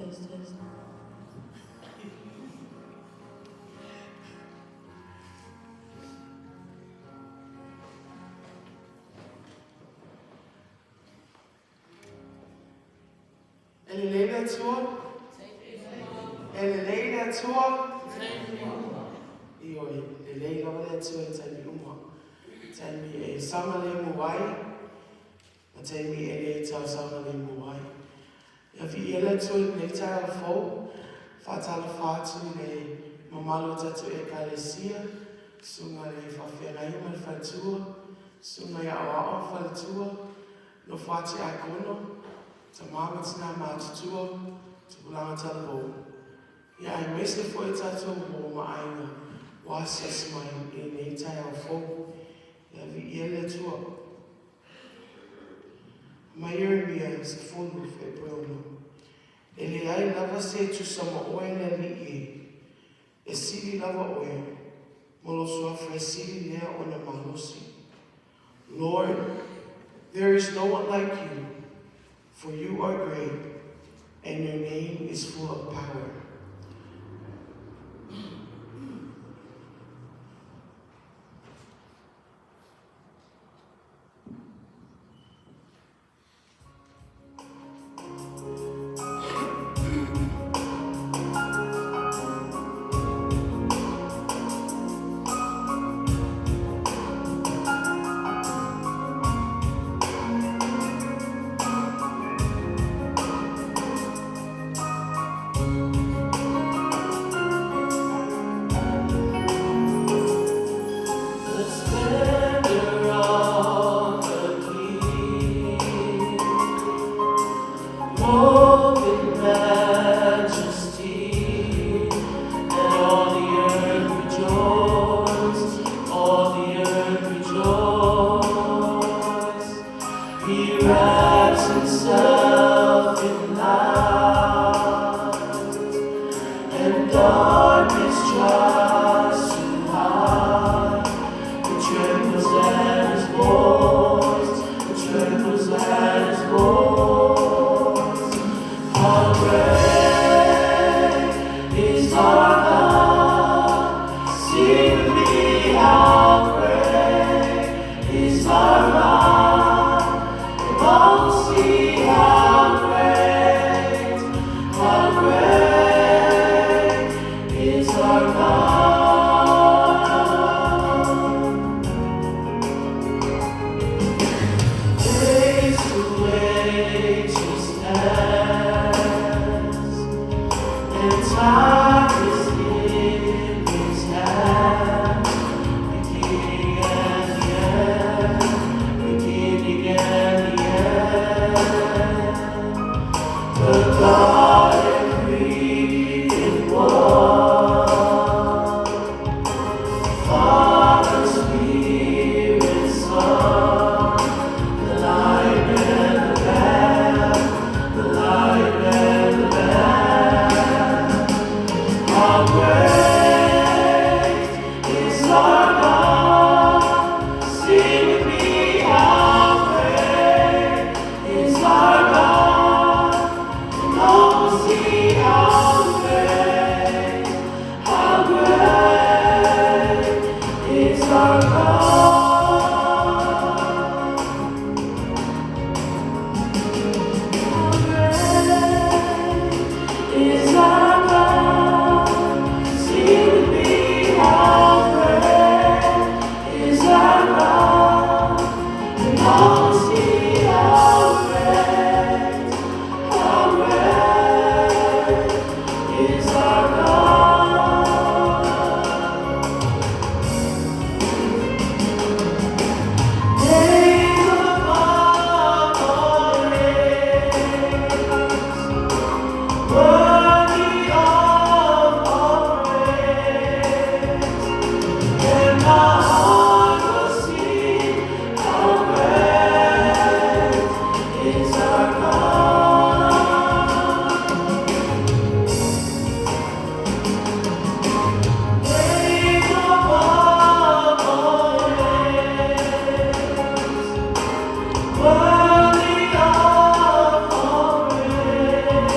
Test, test. E lelei le Atua. E lelei le Atua. Ioe, lelei lava le Atua i taimi uma. Taimi e saogalemu ai, ma taimi e le tau saogalemu ai. Ia viia le Atua i lenei taeao fou, faatalofa atu i le mamalu o tatou Ekalesia, susuga i le faafeagaiga ma le faletua, susuga i aoao ma faletua, nofo a tiakono, tama ma tina matutua, tupulaga talavou. Ia aemaise foi tatou uo ma aiga ua asiasi mai i lenei taeao fou. Ia viia le Atua. Ma Ieremia 16. E leai lava se tusa ma oe le Alii e, e sili lava oe, ma lou suafa e sili lea ona malosi. Lord, there is no one like you, for you are great, and your name is full of power. The splendor of the King, clothed in majesty, let all the earth rejoice, all the earth rejoice. He wraps himself in light, and darkness tries to hide. It trembles at his voice, it trembles at his voice. How great is our God? Sing with me, how great is our God? And all will see how great is our God. Age to age he stands, and time is in his hand. Beginning and the end, beginning and the end. The God three in one, Father, Spirit, Son, the Lion and the Lamb, the Lion and the Lamb. How great is our God? Sing with me, how great is our God? And all will see how great is our God. How great is our God? Sing with me, how great is our God? And all will see how great is our God. Name above all names, worthy of all praise. And my heart will sing, how great is our God. Name above all names, worthy of all praise.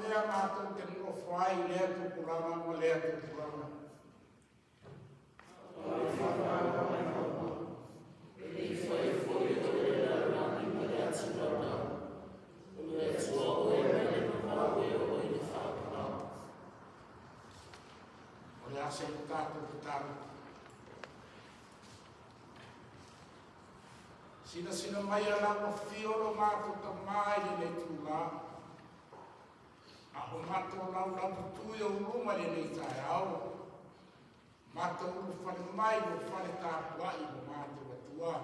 mea matou te nonofo ai i lea tupulaga ma lea tupulaga. O le a se tatou tatalo. Silasila mai a lau afio lo matou Tamā i lenei itulā, a o matou laulaututu i ou luma i lenei taeao, matou ulufale mai i lou fale tapuai lo matou Atua.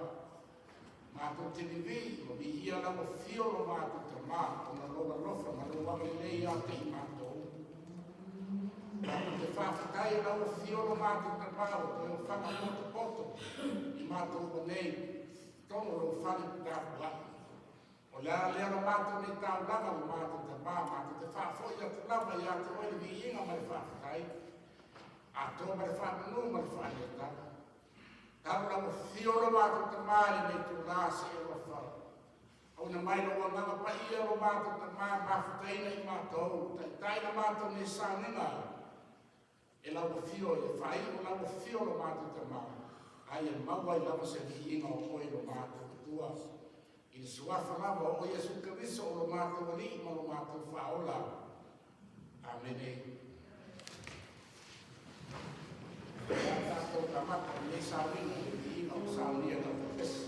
Matou te vivii ma viia lau afio lo matou Tamā ona o lou alofa ma lou agalelei ia te i matou. Matou te faafetai i lau afio lo matou Tamā ua toe ofaga potopoto i matou uma nei totonu o lou fale tapuai. O le ala lea o le matou nei taulaga lo matou Tamā, matou te faafoi atu lava ia te oe le viiga ma le faafetai, atoa ma le faamanu ma le faaneetaga. Tau lau afio lo matou Tamā i lenei itulā seia alofa. Auina mai lou agaga paia lo matou Tamā e mafutaina i matou, taitai la matou nei sauniga e lau afio e faaiu lau afio lo matou Tamā, ai e maua ai lava se viiga o oe lo matou Atua. I le suafa lava o Iesu Keriso o lo matou Alii ma lo matou Faaola. Amene. Ia tatou amata lenei sauniga i le viiga o saunia lau pepesi.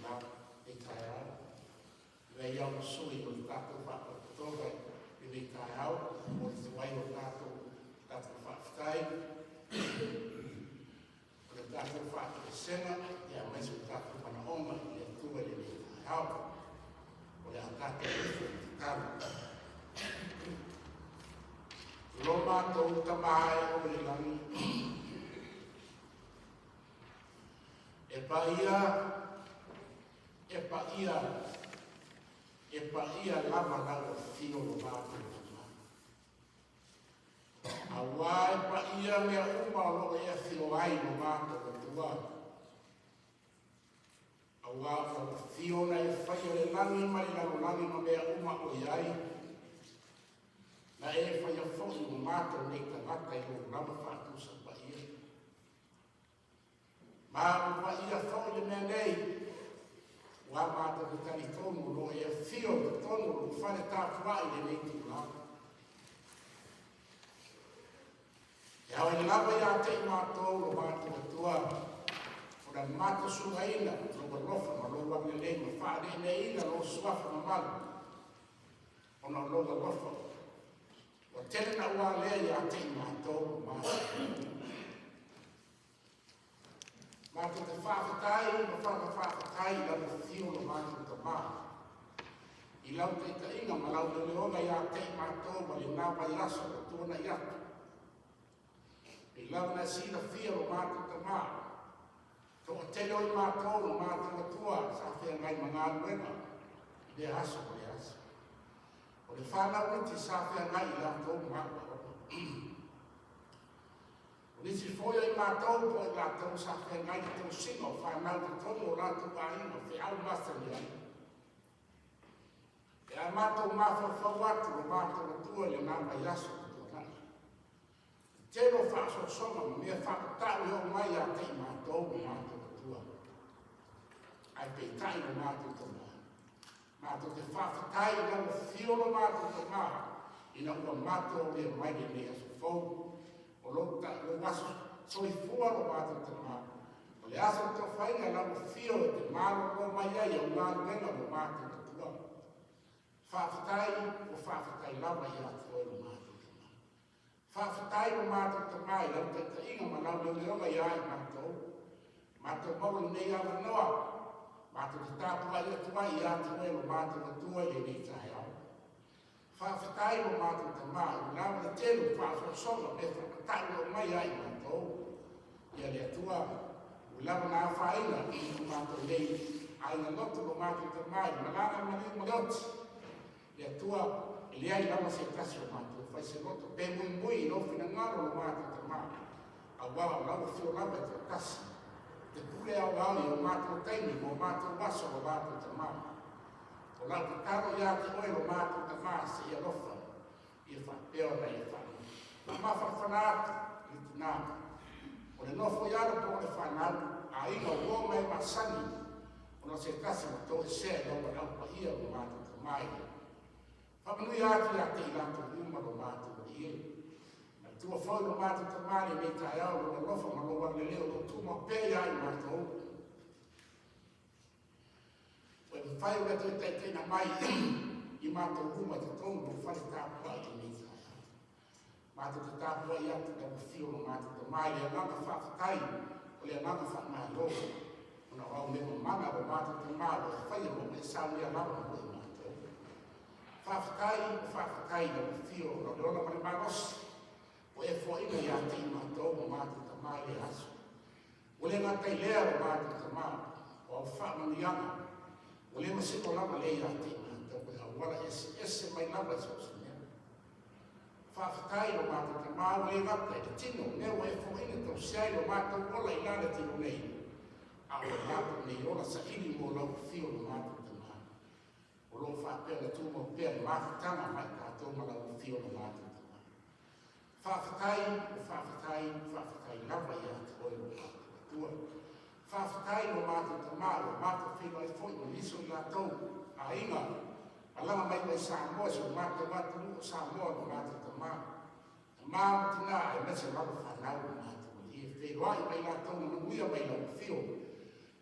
itulā lenei taeao. Avea ai au ma sui o le tatou Faalapotopotoga i lenei taeao, e momoli atu ai o tatou faafetai o le tatou faatoesega aemaise o tatou manaoga i le Atua i lenei taeao. O le a tatou ifo i le tatalo. Lo matou Tamā e oo i le lagi, e paia, e paia, e paia lava lau afio lo matou Tamā. Auā e paia mea uma o loo e afio ai lo matou Atua. Auā o lau afio na e faia le lagi ma le lalolagi ma mea uma o i ai. Na e faia foi ma matou nei tagata i lou lava faatusa paia. Ma ua paia foi le mea nei, ua matou te talitonu o loo e afio i totonu o lou fale tapuai i lenei itulā. E ao ai lava ia te i matou lo matou Atua, o na matasugaina lou alofa ma lou agalelei ma faaleleina lou suafa mamalu, ona o lou alofa ua tele na ua alea ia te i matou lo matou. Matou te faafetai ma faafetai i lau afio lo matou Tamā, i lau taitaiga ma lau leoleoga ia te i matou ma lena vaiaso ua tuanai atu. I lava na silafia lo matou Tamā, toatele o i matou lo matou Atua sa feagai ma galuega i lea aso ma lea aso. O le whanau iti sa feagai i latou ma aoaoga. O nisi foi o i matou po o i latou sa feagai le tausiga o fanau i totonu o latou aiga, feau masani ai. Pe a matou mafaufau atu lo matou Atua i lena vaiaso ua tuanai, le tele o faaosoosoga ma mea faatatau e oo mai ia te i matou lo matou Atua. Ae peitai lo matou Tamā, matou te faafetai i lau afio lo matou Tamā, ina ua matou aulia mai lenei aso fou. O lou aso soifua lo matou Tamā, o le aso tofaina lau afio e te malolo mai ai au galuega lo matou Atua. Faafetai, ua faafetai lava ia te oe lo matou Tamā. Faafetai lo matou Tamā i lau taitaiga ma lau leoleoga ia i matou. Matou maua lenei avanoa, matou te tapuai atu ai ia te oe lo matou Atua i lenei taeao. Faafetai lo matou Tamā i le lava le tele o faaosoosoga mea faamatau e aumai ia i matou. Ia le Atua, ua lava na afaina i lo matou nei aiga loto lo matou Tamā i le malaga maliu ma le oti. Le Atua, e leai lava se tasi o matou fai se loto pe muimui i lou finagalo lo matou Tamā, auā o lau afio lava e toatasi, te pule aoao i o matou taimi ma o matou aso lo matou Tamā. O lau tatalo ia te oe lo matou Tamā, se i alofa ia faapea ona ia faamafanafana atu i le tinā o le nofo i alo po o le fanau aiga o uo ma e masani ona o se tasi ua toesea i lau valaau paia lo matou Tamā ia. Faamanuia atu ia te i latou uma lo matou alii e. Manatua foi lo matou Tamā i lenei taeao lou alofa ma lou agalelei o lo o tumau pea ia i matou. Ua e mafai ona toe taitaiina mai i matou uma i totonu o lou fale tapuai i lenei taeao. Matou te tapuai atu i lau afio lo matou Tamā i le agaga faafetai, o le agaga faamalo, ona o au mea mamana lo matou Tamā ua e faia ma ua e saunia lava mo i matou. Faafetai, ua faafetai i lau afio ona o le ola ma le malosi ua e foaina ia te i matou ma matou Tamā i lea aso. Ua le gata i lea lo matou Tamā, o au faamanuiaga, ua le masino lava lea ia te i matou, e auala eseese mai lava i so o se mea. Faafetai lo matou Tamā, ua le gata i le tino, mea ua e foaina tausia ai lo matou ola i la le tino nei, a o lo matou nei ola saili mo lau afio lo matou Tamā. O lo o faapea ona tumau pea le mafutaga ma i tatou ma lau afio lo matou Tamā. Faafetai, ua faafetai, faafetai lava ia te oe lo matou Atua. Faafetai lo matou Tamā, ua matou feiloai foi ma nisi o i latou aiga malaga mai mai Samoa, si o matou atunuu o Samoa lo matou Tamā. Tamā ma tinā aemaise lava fanau lo matou alii e feiloai mai latou ma manuia mai lau afio.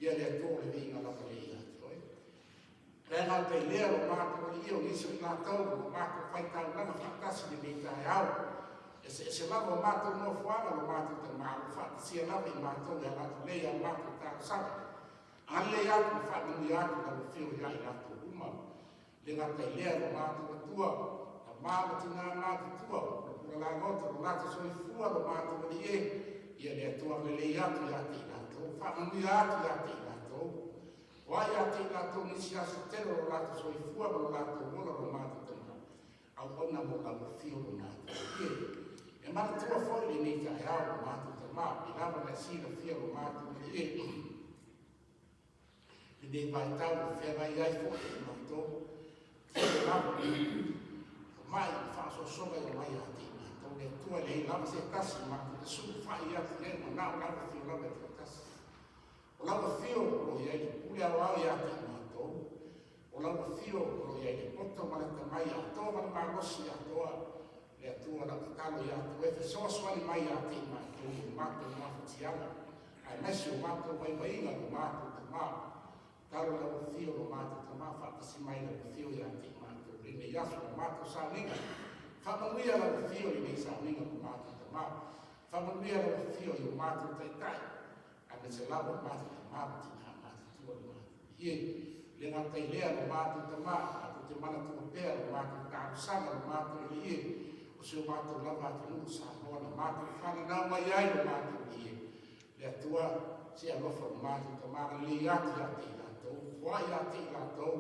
Ia le Atua o le viiga lava lea ia te oe. gata i lea lo matou Alii o nisi o i latou o lo matou faitaulaga faatasi i lenei taeao. Eseese lava o matou nofoaga lo matou Tama o lo o faatasia lava i matou e ala atu lea i a matou talosaga. Agalelei atu ma faamanuia atu lau Afio ia i latou uma. Le gata i lea lo matou Atua, tama ma tina matutua, pulapula laloto lo latou soifua lo matou Alii e, ia le Atua agalelei atu ia te i latou, faamanuia atu ia te i latou. O ai ia te i latou nisi aso tele o lo latou soifua ma lo latou ola lo matou Tama, auauna mo lau Afio lo matou Alii e. E manatua foi lenei taeao lo matou Tama, i lava le silafia lo matou Alii e. Lenei vaitau ua feagai ai foi e matou, tele lava o mai ma faaosoosoga e omai ia te i matou. Le Atua e leai lava se tasi matou te sulufai atu i ai, manao lau Afio lava e toatasi. O lau Afio o lo o i ai le pule aoao ia te i matou. O lau Afio o lo o i ai le poto ma le atamai atoa ma le malosi atoa. Le Atua lau tatalo ia te oe, fesoasoani mai ia te i matou i o matou mafatiaga, aemaise o matou vaivaiga lo matou Tama. Tatalo lau Afio lo matou Tama, faatasi mai lau Afio ia te i matou i lenei aso la matou sauniga. Faamanuia lau Afio i lenei sauniga lo matou Tama. Faamanuia lau Afio i o matou taitai, aemaise lava o matou tama ma tina matutua lo matou Ie, le gata i lea lo matou tama, matou te manatua pea lo matou talosaga lo matou Alii e, o si o matou lava atunuu o Samoa na matou fananau mai ai lo matou Alii e. Le Atua, se alofa lo matou tama agalelei atu ia te i latou, foai ia te i latou,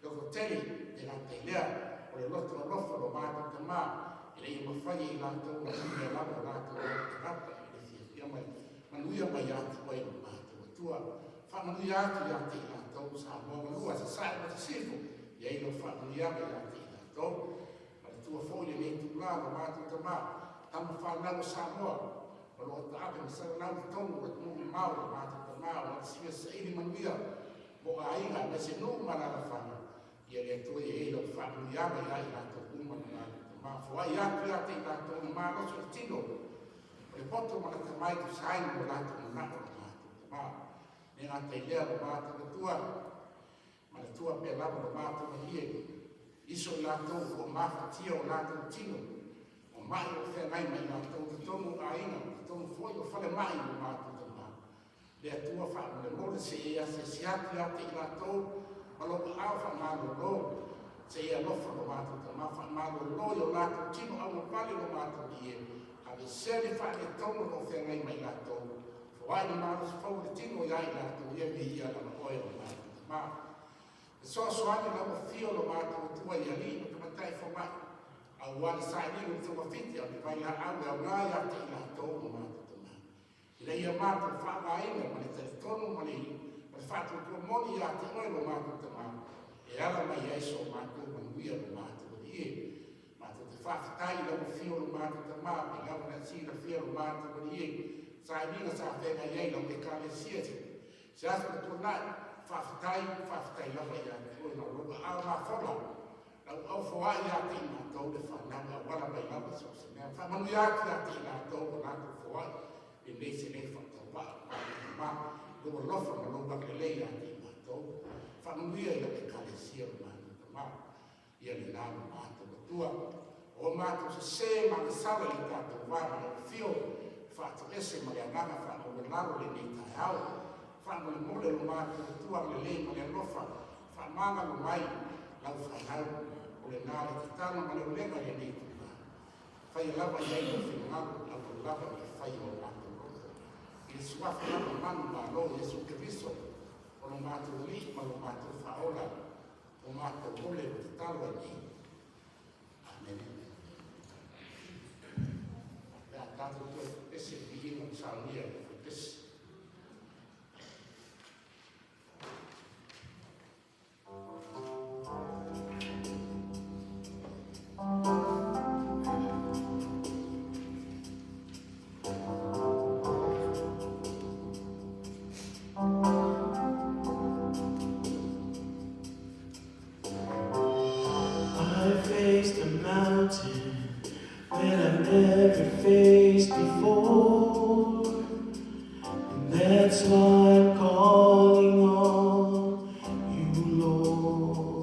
loto tele, le gata i lea, o le loto alofa lo matou tama, ina ia mafai e i latou ona manuia lava o latou lava tagata i le fiafia mai manuia mai ia te oe lo matou Atua. Faamanuia atu ia te i latou Samoa malua, Sasae ma Sisifo, i ai lau faamanuiaga ia te i latou. Manatua foi lenei itula lo matou tama, tama fanau o Samoa, o lo o taape ma salalau i totonu o atunuu mamao lo matou tama, o le sifia saili manuia mo aiga aemaise nuu ma alaalafaga. Ia le Atua ia i ai lau faamanuiaga ia i latou uma lo matou tama. Foai atu ia te i latou na malosi o le tino, o le poto ma le atamai tusa ai ma lo latou manao lo matou tama. Le gata i lea lo matou Atua, manatua pea lava lo matou Alii e iso i latou o lo o mafatia o latou tino, o mai o feagai ma i latou totonu o aiga, totonu foi o falemai lo matou tama. Le Atua faamolemole se i e asiasi atu ia te i latou ma lou aao faamalolo, se i alofa lo matou Tama faamalolo i o latou tino augavale lo matou Alii e aveesea le faaletonu o lo o feagai ma i latou, foai le malosi fou o le tino ia i latou ia viia lava oe lo matou Tama. Fesoasoani lau Afio lo matou Atua i alii ma tamaitai fomai, aua le sailiga o le togafiti a o le vailaau e aoga ia te i latou lo matou Tama. Ina ia matou faaaogaina ma le talitonu ma le ma le faatuatua moni ia te Oe lo matou Tama, e ala mai ai so matou manuia lo matou Alii e. Matou te faafetai i lau Afio lo matou Tama, e lava na silafia lo matou Alii e, sailiga sa feagai ai lau Ekalesia se se aso ua tuanai. Faafetai, faafetai lava ia te Oe na o lou aao mafola Lau au foai ia te i matou le fanau e auala mai lava i so o se mea. Faamanuia atu ia te i latou ua latou foai lenei se lei faatauvaa ma le ma lou alofa ma lou agalelei ia te i matou. Faamanuia i lau Ekalesia lo matou Tama, ia lena lo matou Atua. O matou sese ma agasala i le tatou va ma lau Afio, faatoese ma le agaga faamaualalo lenei taeao. Faamolemole lo matou Atua agalelei ma le alofa Faamagalo mai lau fanau, o lena le tatalo ma le ulega i lenei itula. Faia lava i ai lou finagalo, aua lava ne i faia o matou loto. I le Suafa lava manumalo o Iesu Keriso, o lo matou Alii ma lo matou Faaola, o matou ole ua tatalo ai nei. Amene. O le a tatou toe pepese i le viiga ma saunia i le pepese. I faced a mountain that I've never faced before. And that's why I'm calling on you, Lord.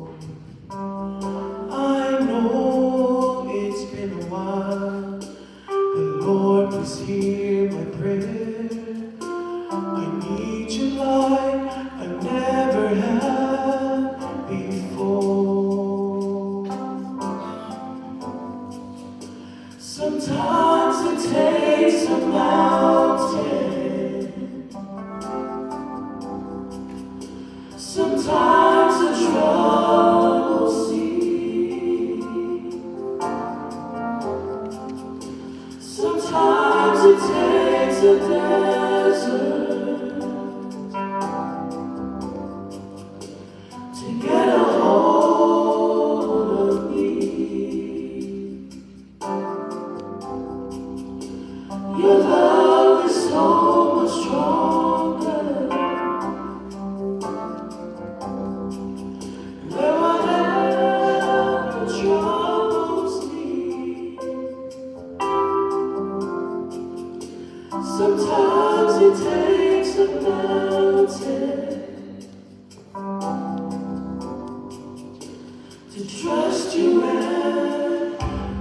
trust you and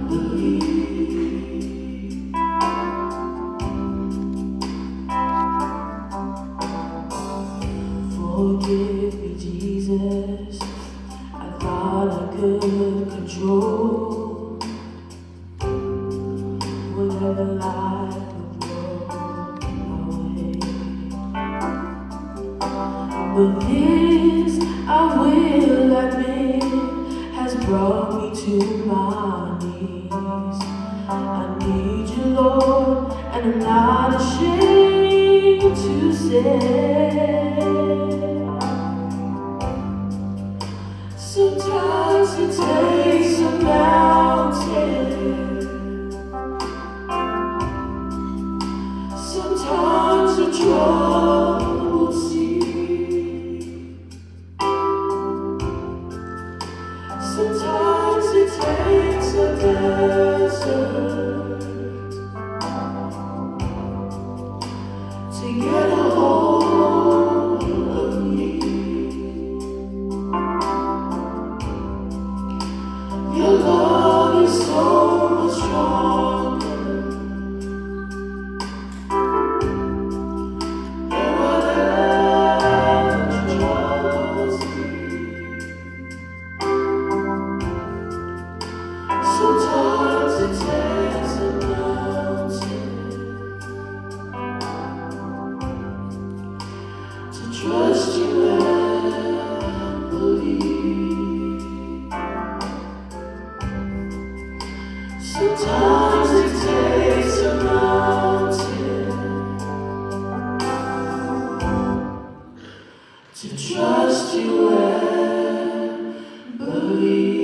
believe. Forgive me, Jesus. I thought I could control whatever life would throw my way. But this, I will admit, has brought me to my knees. I need you, Lord, and I'm not ashamed to say. Sometimes it takes a mountain. Sometimes a troubled sea. Sometimes it takes a desert to get a hold of me. Your love is so much stronger than whatever troubles me. Sometimes it takes a mountain to trust you and believe. Sometimes it takes a mountain to trust you and believe.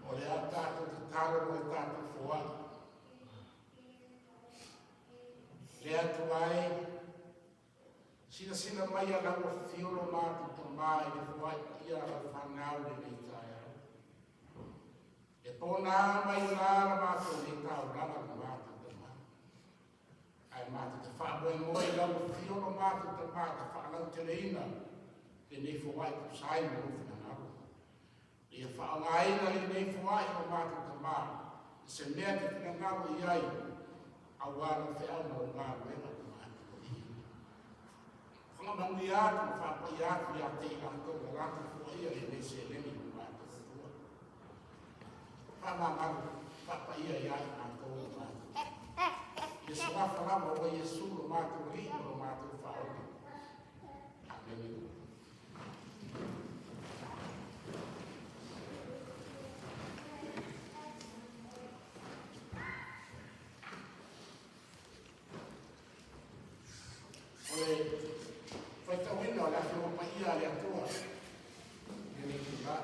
O le a tatou tatalo mo le tatou foai. Le Atua e, silasila mai a lau afio lo matou Tama i le foai paia a lau fanau i lenei taeao. E pona mai la la matou nei taulaga lo matou Tama. Ae matou te faamoemoe i lau afio lo matou Tama e te faalauteleina lenei foai tusa ai ma lou finagalo. Ia faaaogaina lenei foai o matou Tama i se mea e te finagalo i ai, aua lau feau ma lau galuega ua matou paia. Faamanuia atu ma faapaia atu ia te i latou na latou foaia lenei seleni ua matou atua. Faamamalu, faapaia ia i matou o matou. Ia suafa lava ua Iesu lo matou Alii ma lo matou Faaola. Amene. O le faitauina o le Afioga Paia a le Atua i lenei itula.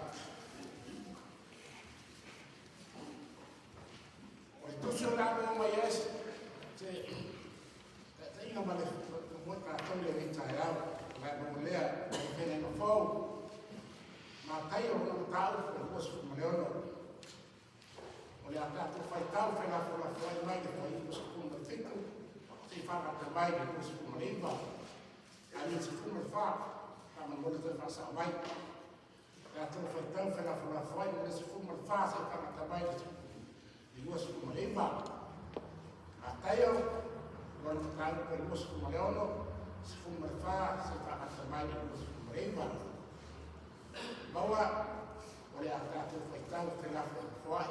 O le tusi o le a oo mai ai se taitaiga ma le moe tatou i lenei taeao, o le a lea. tatou faitau felafolafoai mai le fuaiupu 17 seia faagata mai le 29, I mean 14, faamolemole toe faasao mai. Tatou faitau felafolafoai mai le 14 seia faagata mai le 29. Mataio, lona mataupu e 26, 14 seia faagata mai le 29. Maua o le a tatou faitau felafolafoai.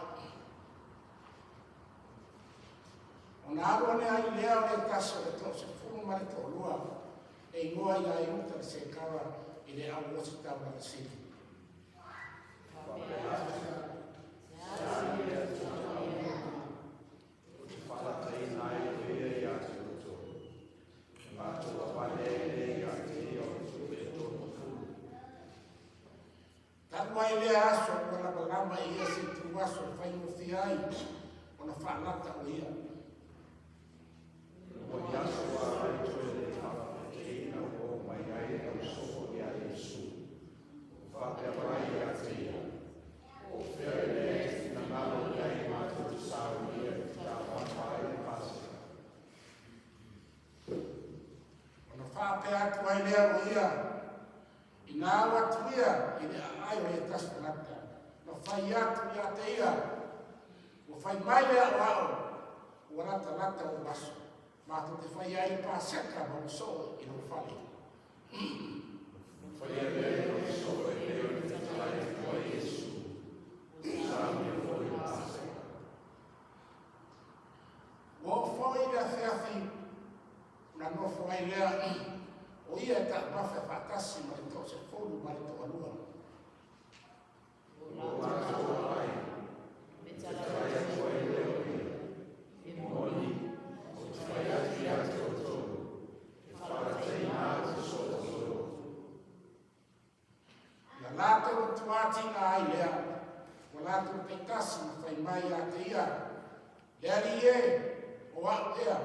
Ona alu ane ai lea o le tasi o le toasefulu ma le toalua, e igoa ia Iuta le Sekara i le au ositaulaga sili. Ou te faalataina ai o ia ia te outou, e matou avane ai lea ia te ia o le tupe e 30. Talu ai lea aso ua lamalama e ia se ituaso e faigofie ai ona faalata o ia. Ua ni aso a ai toe le faafeteina ua oo mai ai le ausoo ia Iesu, ua faapea mai ia te ia, O fea le mea e te finagalo i ai matou te saunia e te taumafa ai le Paseka? Ona faapea atu ai lea o ia, Ina au atu ia i le aai o ia tasi tagata, na fai atu ia te ia, ua fai mai le aoao, ua latalata ou aso, matou te faia ai le Paseka ma ou soo i lou fale. Faia lea e lou soo e pei ona fetalai atu ai Iesu, ua saunia foi le Paseka. Ua oo foi le afiafi ona nofo ai lea o ia e taumafa faatasi ma le toasefulu ma le toalua. Ua matou aai, fetalai atu ai lea o ia, e moni, ou te fai atu ia te outou, e faalataina au i so outou loto. Na latou matuā tiga ai lea, ua latou taitasi ma fai mai ia te ia, Le Alii e, o au ea.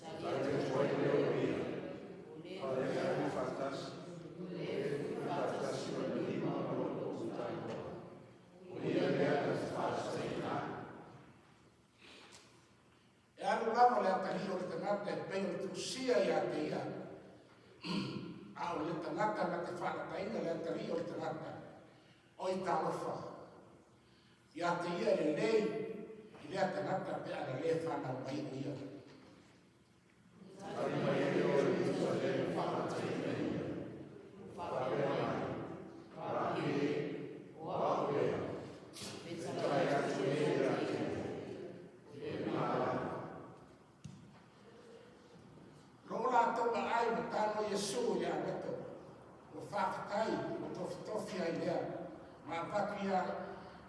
Tali atu ai lea o ia, O le faatasi, o le faatasi o le lima ma lou utainoa. O ia lea na te faalataina au. E alu lava le atalii o le tagata e pei o le tusia ia te ia, a o le tagata na te faalataina le atalii o le tagata, oi talofa, ia te ia e lelei i lea tagata pe a na lē fanau mai o ia. Tali mai ai o Iuta lea na faalataina ia, ua faapea mai, Rabi e, o au ea. Fetalai atu e ia te ia, e malama. Lo latou aai ma tago Iesu i le aloto, ua faafetai, ua tofitofi ai lea, ma avatu ia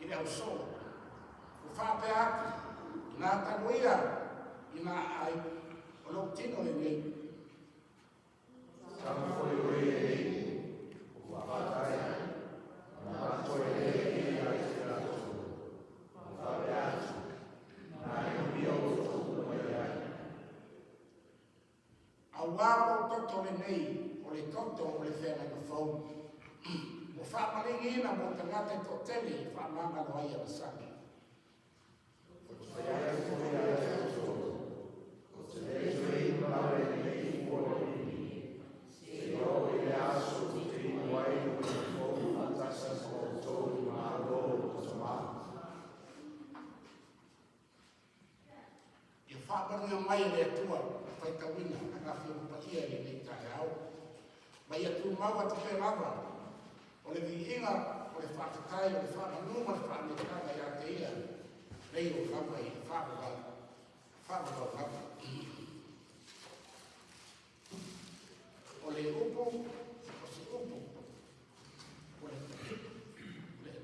i le ausoo. Ua faapea atu, inā tago ia i nā aai, o lou tino lenei. Tama foi o ia e iu, ua faafetai, na matou e le ia te latou. Ua faapea atu, na e ia outou uma i ai. Auā o lou toto lenei, o le toto o le feagaiga fou, ua faamaligiina mo tagata e toatele e faamagalo ai agasala. Fai atu foi ia te outou, ou te le toe inu lava i lenei fua o le vini, seia oo i le aso ou te inu ai le uaina fou faatasi ma outou i le Malo o lou Tama. Ia faamanuia mai e le Atua le faitauina a Afioga Paia i lenei taeao, ma ia tumau atu pea lava o le viiga, o le faafetai, o le faamanu ma le faaneetaga ia te ia, nei o lava i le faavavau, faavavau lava. O le upu, o se upu, o le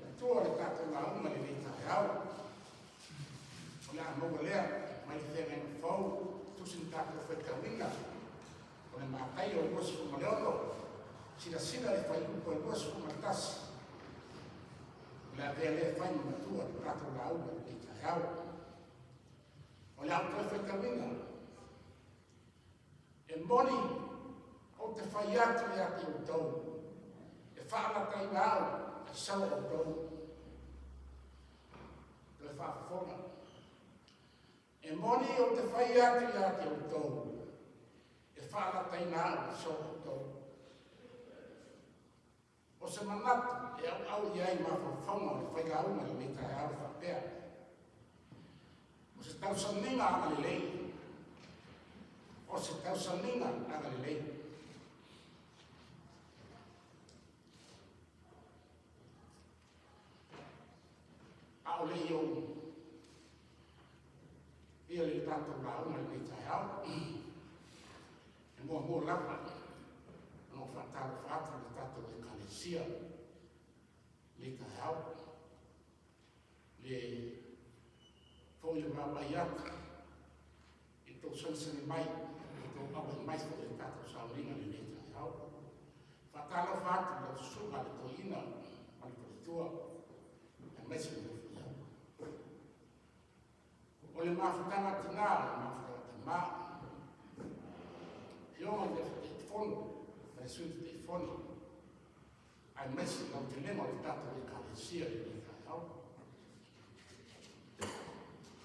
matua o le tatou lauga i lenei taeao. O le a maua lea mai le feagaiga fou, tusi na tatou faitauina, o le Mataio 26, silasila i le fuaiupu e 21. O le a avea lea e fai ma matua o le tatou lauga i lenei taeao. O le a ou toe faitauina. E moni ou te fai atu ia te outou, e faalataina au e sau outou. Toe le faafofoga. E moni ou te fai atu ia te outou, e faalataina au e so outou. O se manatu e auau i ai mafaufauga o le failauga i lenei taeao e faapea, O se tausamiga agalelei, o se tausamiga agalelei. A o le i ou ia le tatou lauga i lenei taeao, e muamua lava ona ou faatalofa atu i le tatou Ekalesia lenei taeao, le foi le vaavaai atu i tou sagisagi mai, i tou auai mai foi i le tatou sauniga i lenei taeao. Faatalofa atu i lau susuga le toeaina ma le faletua, aemaise le nofo O le mafutaga tina, o le mafutaga tamā. Afioga i le Taitaifono ma le Sui Taitaifono, aemaise le lautelega o le tatou Ekalesia i lenei taeao.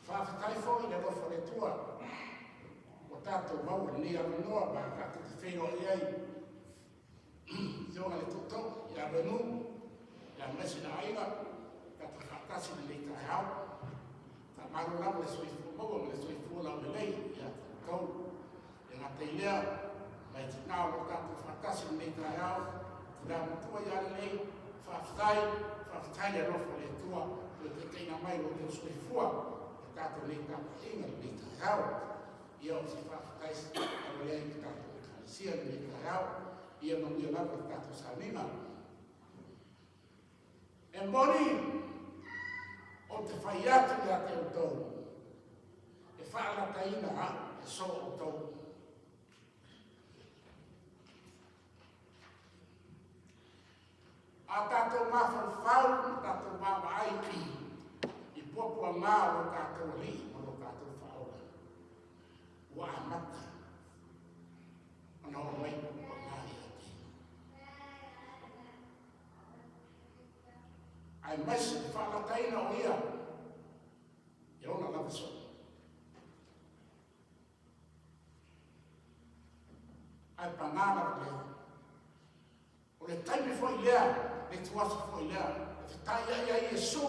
Faafetai foi i le alofa o le Atua ua tatou maua lenei avanoa ma tatou te feiloai ai. Afioga i le Tootoo ia Venu, aemaise le aiga, tatou faatasi i lenei taeao. Faamalo lava le soifua maua ma le soifua laulelei ia te outou. E gata i lea, mai tina o lo tatou faatasi i lenei taeao, tina matua ia lelei, faafetai, faafetai le alofa o le Atua, toe taitaiina mai lo outou soifua i tatou nei tapuaiga i lenei taeao. Ia o se faafetai alo lea i le tatou Ekalesia i lenei taeao. Ia manuia lava le tatou sauniga. E moni ou te fai atu ia te outou, e faalataina au e so outou. A tatou mafaufau ma tatou vaavaai i puapuaga o lo tatou Alii ma lo tatou Faaola, ua amata ona oo mai puapuaga ia te aemaise le faalataina o ia e ona lava soo. Ae pagā lava lea. O le taimi foi lea, le ituaso foi lea, e fetaiai ai Iesu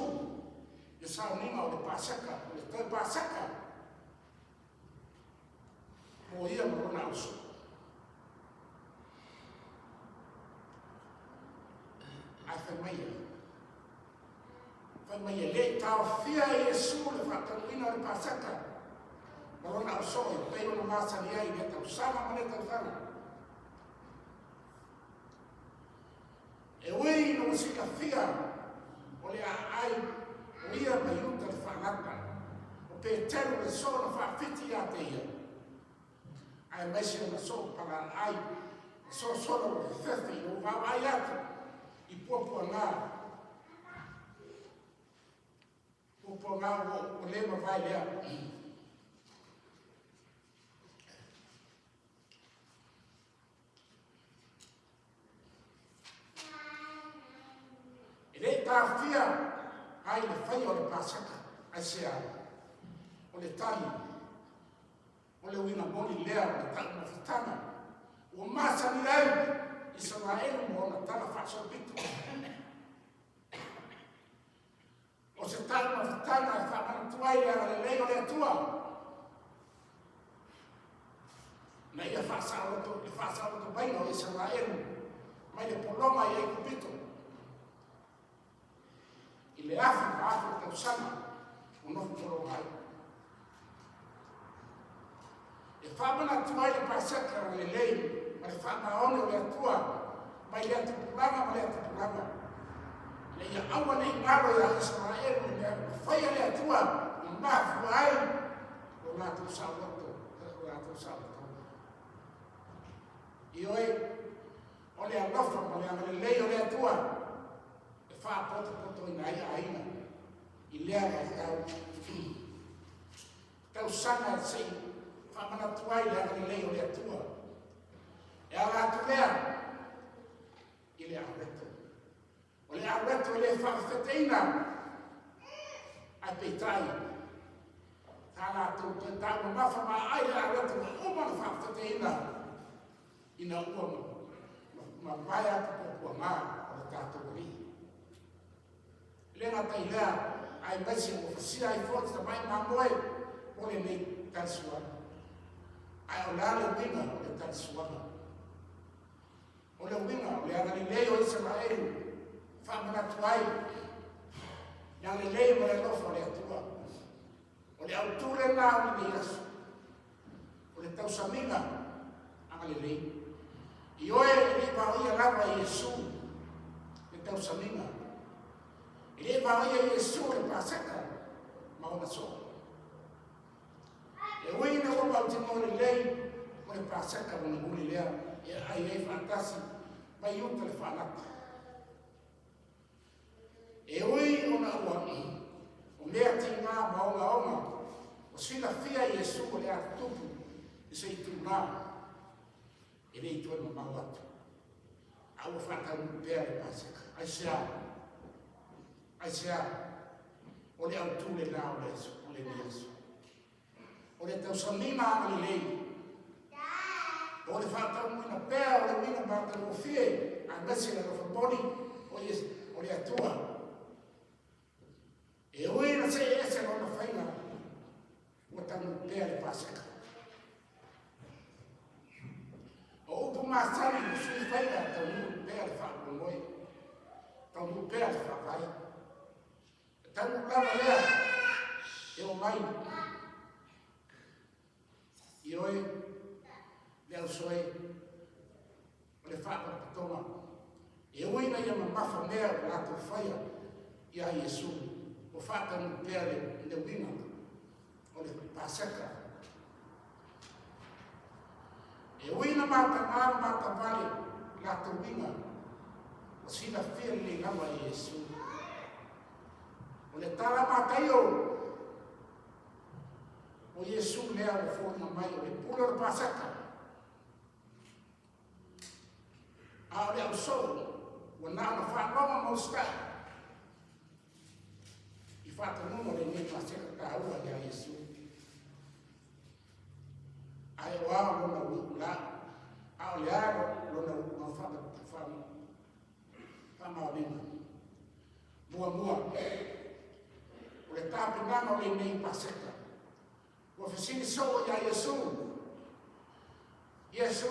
i le sauniga o le Paseka, o le toe Paseka, mo ia ma lona auso. Ae fai mai ai, fai mai e le i taofia e Iesu le faataunuuina o le Paseka ma lona ausoo e pei ona masani ai i lea tausaga ma lea tausaga. E ui ina ua silafia o le aai o ia ma Iuta le faalata, o Petelo le soo na faafiti ia te ia, aemaise ona soo palaaai, na sosolo ua fefefe ina ua vaavaai atu i puapuaga, puapuaga ua le mavae lea. E le i taofia ai le faia o le Paseka, aisea? O le tali, o le uiga moni lea o le taumafataga ua masani ai Isaraelu ma ona tala faasolopito. O se taumafataga e faamanatu ai le agalelei o le Atua na ia faasaoloto, le faasaoloto maiga o Isaraelu mai le pologa i Aikupito i le afe ma afe o tausaga o nofo pologa ai. E faamanatu ai le Paseka o lelei ma le faamaoni o le Atua mai lea tupulaga ma lea tupulaga, ina ia aua ne i galo ia Isaraelu le mea ua faia le Atua ma mafua ai lo latou saoloto, lo latou saolotoga. Ioe, o le alofa ma le agalelei o le Atua e faapotopotoina ai aiga i lea vaitau. Tausaga se i faamanatu ai le agalelei o le Atua. E ala atu lea i le auleto. O le auleto e le faafefeteina, Ae peitai, sa latou toe taumamafa maai le aloto ua uma ona faafeteina ina ua mavae atu puapuaga o le tatou Alii. E le gata i lea, aemaise ua fasia ai foi le tamai mamoe mo lenei talisuaga. Ae o le a le uiga o le talisuaga? O le uiga o le agalelei o Isaraelu faamanatu ai le agalelei ma le alofa o le Atua. O le autu lena o lenei aso, o le tausamiga agalelei. Ioe e le i vaoia lava e Iesu le tausamiga. E le i vaoia e Iesu le Paseka ma ona soo. E ui ina ua mautinoa lelei o le Paseka mulimuli lea e aai ai faatasi ma Iuta le faalata. E ui ona ua o mea tiga ma ogaoga ua silafia e Iesu o le a tutupu i se itulā e le i toe mamao atu, a ua faataunuu pea le Paseka. Aisea? Aisea? O le autu lena o le aso, o lenei aso. O le tausamiga agalelei, o le faataunuuina pea o le uiga matagofie aemaise le alofa moni o Iesu, o le Atua. E ui ina see ese lona faiga, ua taunuu pea le Paseka. O upu masani ua sui faiga, taunuu pea le faamoemoe, taunuu pea le faavae. E taunuu lava lea e oo mai ioe le ausoe o le faapatotoga e ui ina ia mamafa mea ua latou faia iā Iesu ua faataunuu pea le uiga o le Paseka. E ui ina matagā ma matavale latou uiga, ua silafia lelei lava e Iesu. O le tala a Mataio, o Iesu lea ua foliga mai o le pule o le Paseka. A o le ausoo, ua na ona faalogo ma usitai i faatonuga o lenei Paseka taua iā Iesu. Ae o a lona uiu la, a o le a lona uiuga faamaoniga. Muamua, o le tapenaga o lenei Paseka, ua fesili soo iā Iesu, Iesu,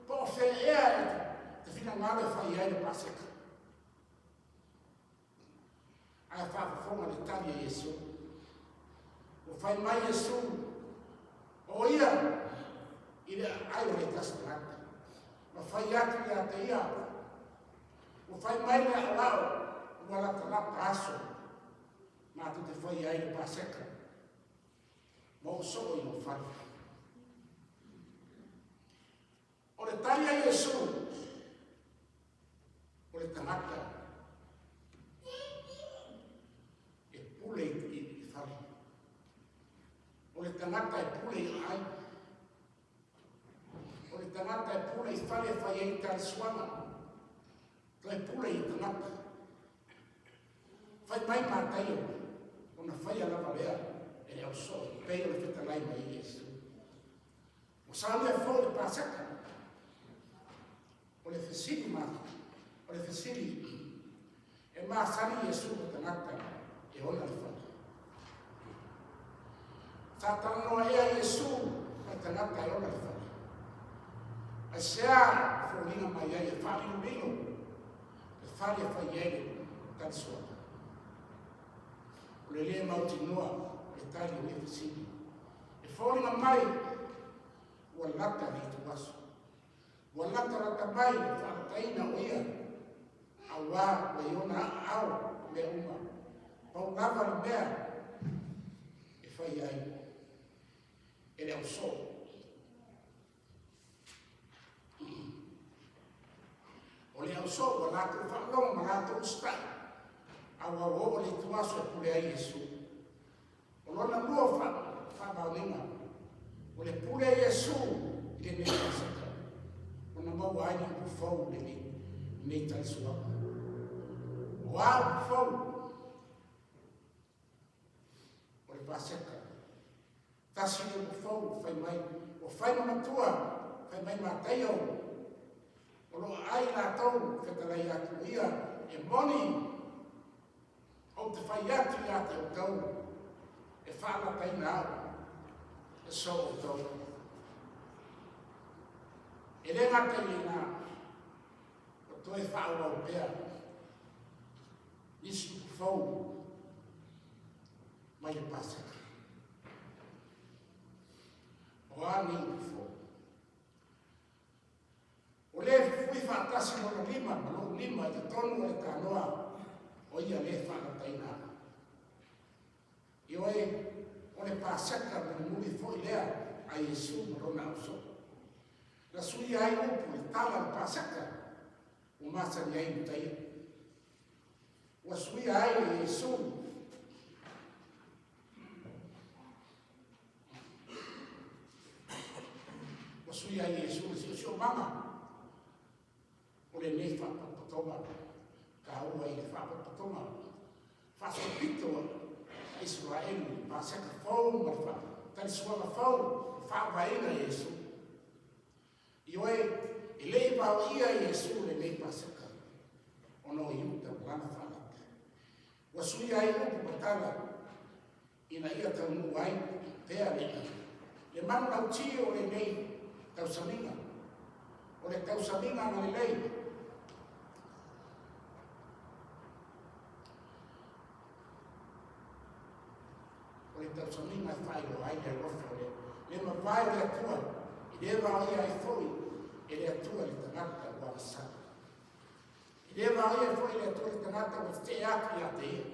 po o fea ea e te finagalo e fai ai le Paseka? Ae faafofoga le tali a Iesu. Ua fai mai Iesu, o ia i le aai o le tasi tagata. Ma fai atu ia te ia, ua fai mai le aolao, ua latalata aso, matou te fai ai le Paseka, ma ou soo i lou fale. O le tali a Iesu, o le tagata e pule i le fale. O le tagata e pule i aai. O le tagata e pule i fale e fai ai talisuaga. Toe pule i tagata. Fai mai Mataio, ona faia lava lea e le ausoo, pei o le fetalai mai e Iesu. Ua saunia fou le Paseka. O le fesili ma, o le fesili, e masani Iesu ma tagata e ona le fale. Sa talanoa ea Iesu ma tagata e ona le fale. Aisea foliga mai ai e faalilolilo le fale e fai ai le talisuaga. O le le mautinoa o le tali o le fesili. E foliga mai ua lata le ituaso. Ua latalata mai le faalataina o ia, auā ua i ona aao mea uma. Pau lava le mea e fai ai e le ausoo. O le ausoo ua latou faalogo ma latou usitai, a ua oo le ituaso e pule ai Iesu. O lona lua faamaoniga, o le pule a Iesu i lenei Paseka, ona maua ai le upu fou i lenei talisuaga. O a upu fou? Paseka. Tasi le upu fou, fai mai, ua fai ma matua, fai mai Mataio, o lo o aai latou, fetalai atu o ia, e moni, ou te fai atu ia te outou, e faalataina au e so outou. E le gata i lena, o toe faaauau pea nisi upu fou mai le Paseka. O a nei upu fou? O le fufui faatasi lona lima ma lou lima i totonu o le tanoa, o ia le faalataina au. Ioe, o le Paseka mulimuli foi lea a Iesu ma lona ausoo. Na suia ai upu i le tala o le Paseka ua masani ai Iutaia. Ua suia ai e Iesu Ua suia ai e Iesu le siosiomaga o lenei faapotopotoga taua i le faapotopotoga faasolopito a Isaraelu i le Paseka fou ma le taliasuaga fou na faavaeina e Iesu. Ioe, e le i vaoia e Iesu lenei Paseka ona o Iuta ma lana faalata. Ua suia ai upu ma tala ina ia taunuu ai pea le le manulauti o lenei tausamiga, o le tausamiga agalelei. O le tausamiga e faailoa ai le alofa o le le mavae o le Atua, e le vaoia ai foi e le Atua le tagata ua agasala. E le vaoia ai foi e le Atua le tagata ua tetee atu ia te ia.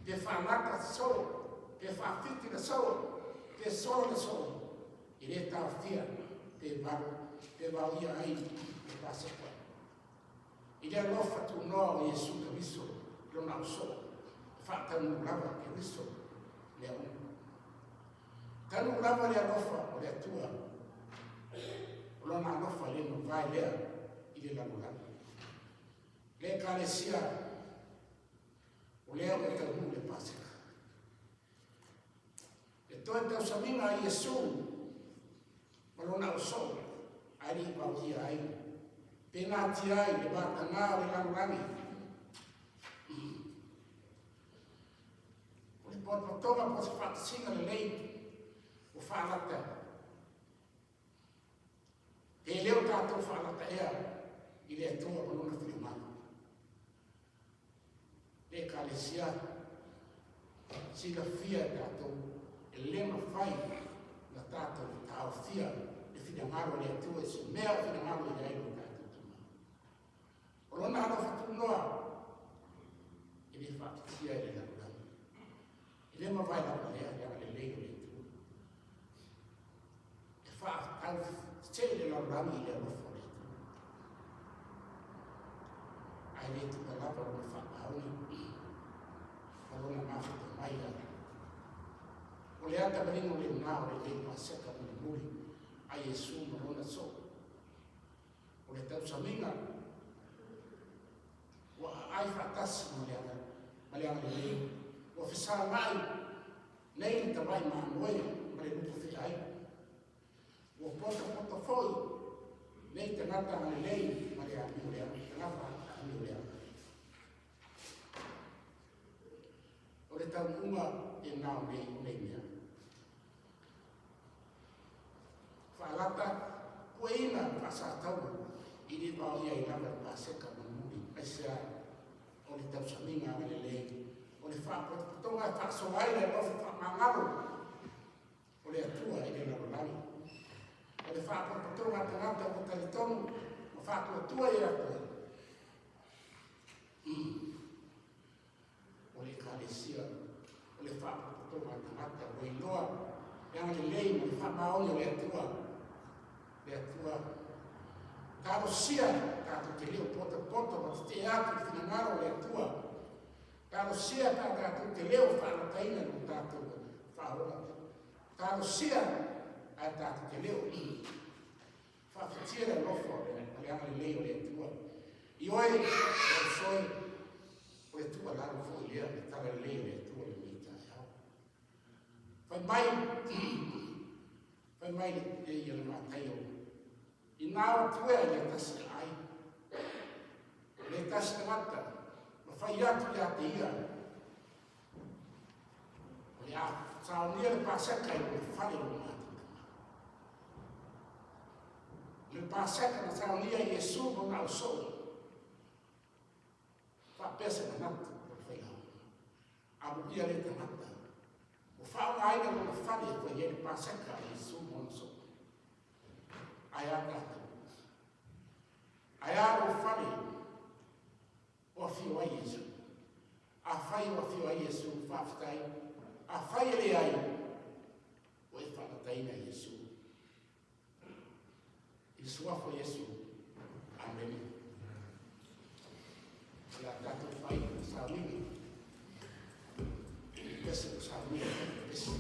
Pe faalata soo, pe faafiti le soo, pe solo le soo, e le taofia pe valo, pe vaoia ai le Paseka. I le alofa tunoa o Iesu Keriso i lona ausoo, e faataunuu lava Keriso mea uma. Taunuu lava le alofa o le Atua, o lona alofa e le mavae lea i le lalolagi. Le Ekalesia, o lea ua taunuu le Paseka. Le toe tausamiga a Iesu ma lona ausoo ae le i vaoia ai, pe natia ai le matagā o le lalolagi. O le potopotoga po o se faatasiga lelei ua faalata. Pe le o tatou faalata ea i le Atua ma Lona finagalo. Le Ekalesia, silafia e tatou, e le mafai na tatou taofia le finagalo o le Atua i se mea o finagalo i ai lo tatou tumau. O lona alofa tunoa, e le faapitia i le lalolagi. E le mavae lava lea le agalelei o le Atua. E faatatau tetee le lalolagi i le alofa o le Atua. Ae le tuua lava lona faamaoni ma lona mafuta mai ai. O le ata manino lena o lenei Paseka mulimuli a Iesu ma lona soo. O le tausamiga ua aai faatasi ma le ma le agalelei, ua fesagai nei le tamai mamoe ma le lupu feai. Ua potopoto foi nei tagata agalelei ma le amio leaga, tagata amio leaga. O le taunuuga e nao nei o nei mea. Faalata, pueina faasataua i le vaoia ai lava le Paseka mulimuli, aisea o le tausamiga agalelei, o le faapotopotoga e faasoa ai le alofa faamagalo o le Atua i le lalolagi, o le faapotopotoga a tagata ua talitonu ma faatuatua ia te O le Ekalesia, o le faapotopotoga a tagata ua iloa le agalelei ma le faamaoni o le Atua. Le Atua, talosia tatou te leo potopoto ma tetee atu i le finagalo o le Atua. Talosia pe a tatou te leo faalataina i lo tatou faaola. Talosia ae tatou te leo Faafetia le alofa ma le agalelei o le Atua. Ioe, e uso e, o le tuualalo foi lea, le talalelei o le Atua i lenei taeao. Fai mai, fai mai le ia le Mataio, inā o atu ea i le tasi ai, le tasi tagata, ma fai atu ia te ia, o le a saonia le Paseka i lona fale o lona tama. O le Paseka na saonia i Iesu ma ona ausoo, faapea se manatu o le faiaoga. Amuia lea tagata ua faaaogaina lona fale e fai ai le Paseka a Iesu ma ona soo. Ae a tatou? Ae a lou fale o afio ai Iesu? Afai o afio ai Iesu, faafetai. Afai e leai, ua e faalataina Iesu. I le suafa o Iesu. Amene. O le a tatou fai sauniga. Pese o sauniga. Pese.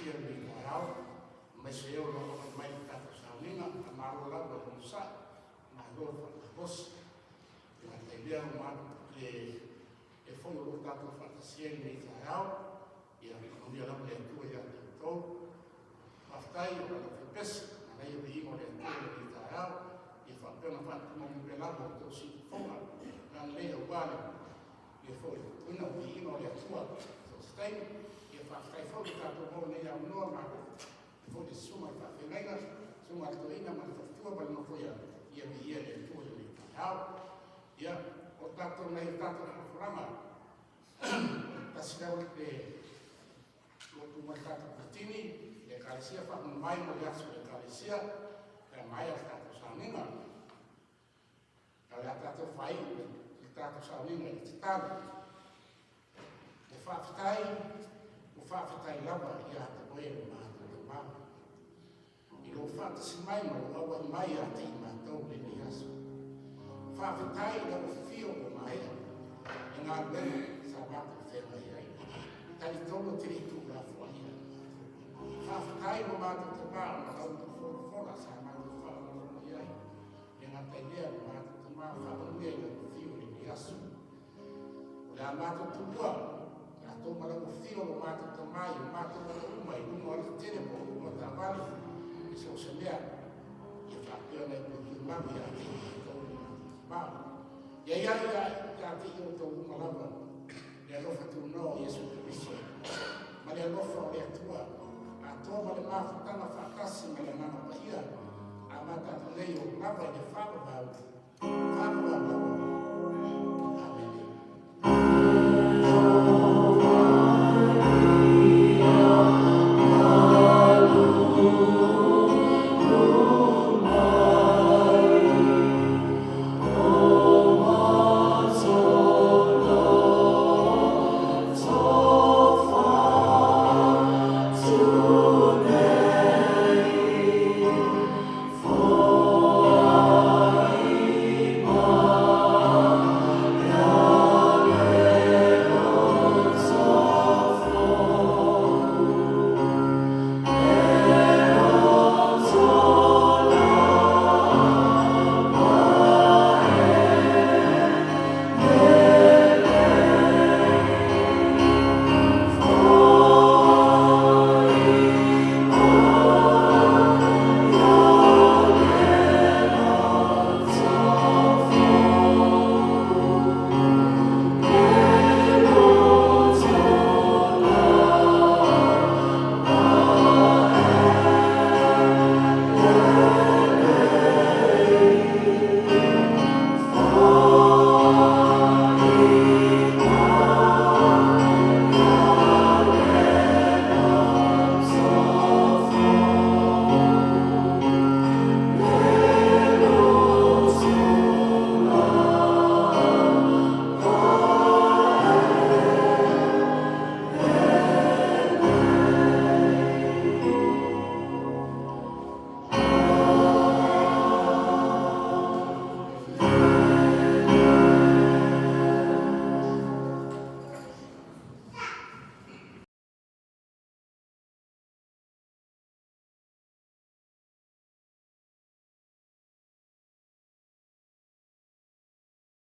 faatasia i lenei taeao, aemaise ai o lo o aumai mai le tatou sauniga. Faamalo lava le onosai, malo le faamalosi. E gata i lea ua le e foi o lo o tatou faatasia i lenei taeao. Ia faamanuia lava le Atua ia te outou. Faafetai o lau faipese, manaia viiga o le Atua i lenei taeao. Ia faapea ona faatumamu pea lava o outou siufofoga lalelei aua le ia foi le tuina o viiga o le Atua. So se taimi, ia faafetai foi le tatou maua nei avanoa, malo foi le susuga i le faafeagaiga, susuga a le toeaina ma le faletua ma le nofoia, ia viia le Atua i lenei taeao. Ia, o tatou nei o tatou folafolaga, tasi lau le lotu mai tatou Platini, le Ekalesia faamanu mai mo le aso o le Ekalesia, pe a maea le tatou sauniga. O le a tatou fai le tatou sauniga i le tatalo. Le faafetai, ua faafetai lava ia te oe lo matou Tama, i lou faatasi mai ma lou auai mai ia te i matou i lenei aso. Faafetai i lau afifio ua maea le galuega sa matou feagai ai. Talitonu e te le i tuulafoaia e matou. Faafetai lo matou Tama ona lau folafola sa matou faalogologo i ai. Le gata i lea, lo matou Tama, faamanuia i lau afio i lenei aso. O le a matou tuua, tatou ma lau afio lo matou Tama i o matou ala uma i luga o alatetele po o luga o taavale i so o se mea, ia faapea ona e puipui malu ia te i matou lo matou Tama. Ia i ai ia te i outou uma lava le alofa tunoa o Iesu Keriso ma le alofa o le Atua, atoa ma le mafutaga faatasi ma le Agaga Paia, a ma tatou nei o lava i le faavavau, faavavau lava.